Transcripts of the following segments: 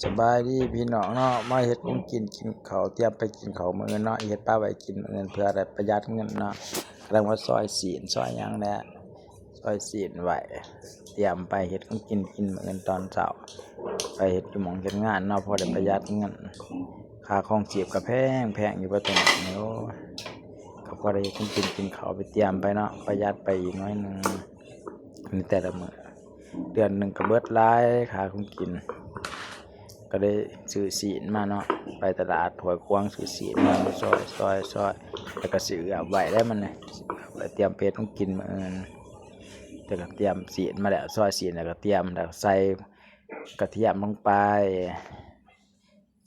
ສະບາຍດີພີ່ນ້ອງເນາະ ມາເຮັດຂອງກິນ ກິນເຂົ້າ ຕຽມໄປກິນເຂົ້າມື້ອື່ນເນາະ ເຮັດປະໄວ້ກິນມື້ອື່ນ ເພື່ອໄດ້ປະຢັດເງິນເນາະ. ກຳລັງວ່າຊອຍຊີ້ນ ຊອຍຫຍັງແຫຼະ ຊອຍຊີ້ນໄວ້ ຕຽມໄປເຮັດຂອງກິນ ກິນມື້ອື່ນຕອນເຊົ້າ ໄປເຮັດຢູ່ໝ່ອງເຮັດງານເນາະ ພໍໄດ້ປະຢັດເງິນ. ຄ່າຄອງຊີບກໍແພງ ແພງຢູ່ປະເທດນີ້ ໂອ້ຍ ກໍພໍໄດ້ເຮັດຂອງກິນ ກິນເຂົ້າໄປ ຕຽມໄປເນາະ ປະຢັດໄປອີກໜ້ອຍໜຶ່ງ ໃນແຕ່ລະມື້. ເດືອນໜຶ່ງກໍເບິດຫຼາຍ ຄ່າຂອງກິນ ກໍໄດ້ຊື້ຊີ້ນມາເນາະ ໄປຕະຫຼາດຫ້ວຍຂວາງ ຊື້ຊີ້ນມາ ມາຊອຍ ຊອຍ ຊອຍ ແລ້ວກໍຊິເອືອບໄວ້ແລ້ວມັນນີ້ ໄວ້ຕຽມເຮັດຂອງກິນມື້ອື່ນ. ແຕ່ກໍຕຽມຊີ້ນມາແລ້ວ ຊອຍຊີ້ນແລ້ວກໍຕຽມ ແລ້ວກໍໃສ່ກະທຽມລົງໄປ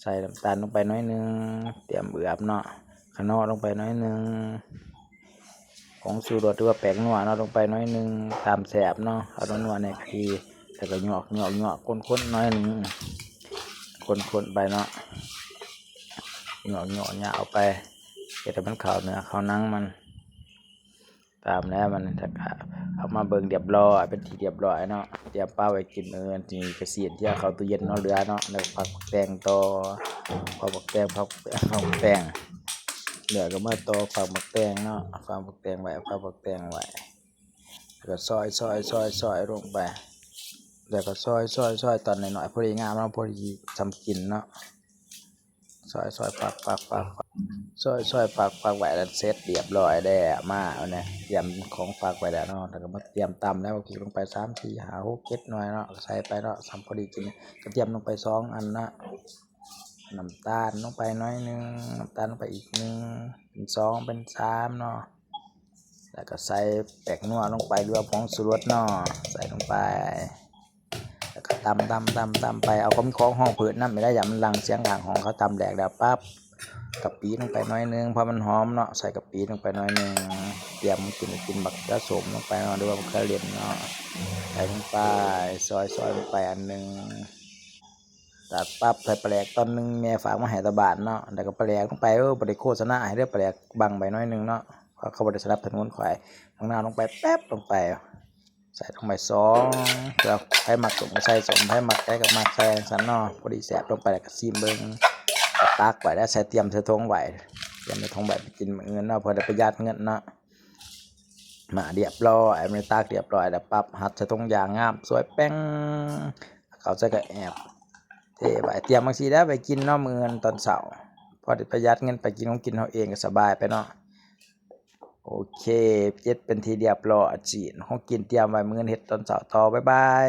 ໃສ່ນ້ຳຕານລົງໄປໜ້ອຍໜຶ່ງ ຕຽມເອືອບເນາະ ຂະໜໍ້ລົງໄປໜ້ອຍໜຶ່ງ ຜົງຊູລົດ ຫຼືວ່າແປ້ງນົວເນາະ ລົງໄປໜ້ອຍໜຶ່ງ ຕາມແຊບເນາະ ເອົານົວໆ ແດ່ກະທີ ແລ້ວກໍຫຍອກໆໆ ຄົນໆ ໜ້ອຍໜຶ່ງ ຄົນໆ ໄປເນາະ ຫຍອກໆ ຍາວໄປ ເຮັດໃຫ້ມັນເຂົ້າເນື້ອເຂົ້າໜັງມັນ. ຕາມແລ້ວມັນ ແລ້ວກະເອົາມາເບິ່ງຮຽບຮ້ອຍ ເປັນທີ່ຮຽບຮ້ອຍເນາະ ຕຽມປະໄວ້ກິນມື້ອື່ນ. ນີ້ກະຊີ້ນທີ່ເອົາເຂົ້າຕູ້ເຢັນເນາະ ເຫຼືອເນາະ ແລ້ວກະຝັກບັກແຕງຕໍ່ ຝັກບັກແຕງ ຝັກ ຝັກບັກແຕງ ເຫຼືອກໍມາຕໍ່ຝັກບັກແຕງເນາະ ຝັກບັກແຕງໄວ້ ຝັກບັກແຕງໄວ້ ແລ້ວກໍຊອຍໆໆໆ ລົງໄປ ແລ້ວກໍຊອຍໆໆ ຕອນນ້ອຍໆ ພໍດີງາມເນາະ ພໍດີສ່ຳກິນເນາະ. ຊອຍໆ ປັກໆໆ ຊອຍໆ ປັກໆ ໄວ້ ແລ້ວເສັດຮຽບຮ້ອຍແລ້ວ ມາເອົາແນ່ ຕຽມຂອງປັກໄວ້ແລ້ວເນາະ ແລ້ວກໍມາຕຽມຕຳແລ້ວ ເອົາພລິກລົງໄປ ສາມ ສີ່ ຫ້າ ຫົກ ເຈັດ ໜ່ວຍເນາະ ໃສ່ໄປເນາະ ສ່ຳພໍດີກິນ. ກະທຽມລົງໄປ ສອງ ອັນເນາະ ນ້ຳຕານລົງໄປໜ້ອຍໜຶ່ງ ນ້ຳຕານລົງໄປອີກໜຶ່ງ ເປັນສອງ ເປັນສາມເນາະ ແລ້ວກໍໃສ່ແປ້ງນົວລົງໄປ ຫຼືວ່າຜົງຊູລົດເນາະ ໃສ່ລົງໄປ ແລ້ວກໍຕຳໆໆໆ ໄປ ເອົາຂອງ ຂອງຫ້ອງເພີດນຳໄດ້ ຢ້ານມັນຫຼັ່ງສຽງຂ້າງຫ້ອງ. ເຂົາຕຳແຫຼກແລ້ວປັບ ກະປິລົງໄປໜ້ອຍໜຶ່ງ ເພາະມັນຫອມເນາະ ໃສ່ກະປິລົງໄປໜ້ອຍໜຶ່ງ ຕຽມກິນ ກິນບັກເຂືອສົ້ມລົງໄປເນາະ ຫຼືວ່າບັກເຂືອເຫຼັ້ນເນາະ ໃສ່ລົງໄປ ຊອຍໆ ລົງໄປອັນໜຶ່ງ ຕັດປັບ ໃສ່ປາແດກຕອນໜຶ່ງ ແມ່ຝາກມາໃຫ້ຕາບ້ານເນາະ ແລ້ວກໍປາແດກລົງໄປ ເອີ ບໍ່ໄດ້ໂຄສະນາໃຫ້ເດີ ປາແດກບັງໄວ້ໜ້ອຍໜຶ່ງເນາະ ເພາະເຂົາບໍ່ໄດ້ສະໜັບສະໜູນຂ້ອຍ. ບັກນາວລົງໄປ ແປັບ ລົງໄປ ໃສ່ລົງໄປສອງ ເພື່ອໃຜມັກສົ້ມກໍໃສ່ສົ້ມ ໃຜມັກໃດກໍມັກໃສ່ຈັ່ງຊັ້ນເນາະ ພໍດີແຊບ. ລົງໄປແລ້ວກໍຊີມເບິ່ງ ກໍຕັກໄວ້ແລ້ວ ໃສ່ ຕຽມໃສ່ຖົງໄວ້ ຕຽມໃສ່ຖົງໄວ້ໄປກິນມື້ອື່ນເນາະ ເພື່ອໄດ້ປະຢັດເງິນເນາະ. ມາຮຽບຮ້ອຍ ມາຕັກຮຽບຮ້ອຍແລ້ວປັບ ຮັດໃສ່ຖົງຢາງງາມ ສວຍແປ້ງ ເອົາໃສ່ກະແອບ ເທໄວ້ ຕຽມຈັ່ງຊີ້ແຫຼະໄວ້ກິນເນາະ ມື້ອື່ນຕອນເຊົ້າ ພໍໄດ້ປະຢັດເງິນ ໄປກິນຂອງກິນເຮົາເອງກໍສະບາຍໄປເນາະ. ໂອເຄ ເສັດເປັນທີ່ຮຽບຮ້ອຍ ຊີ້ນຂອງກິນຕຽມໄວ້ ມື້ອື່ນເຮັດຕອນເຊົ້າຕໍ່ ບາຍບາຍ.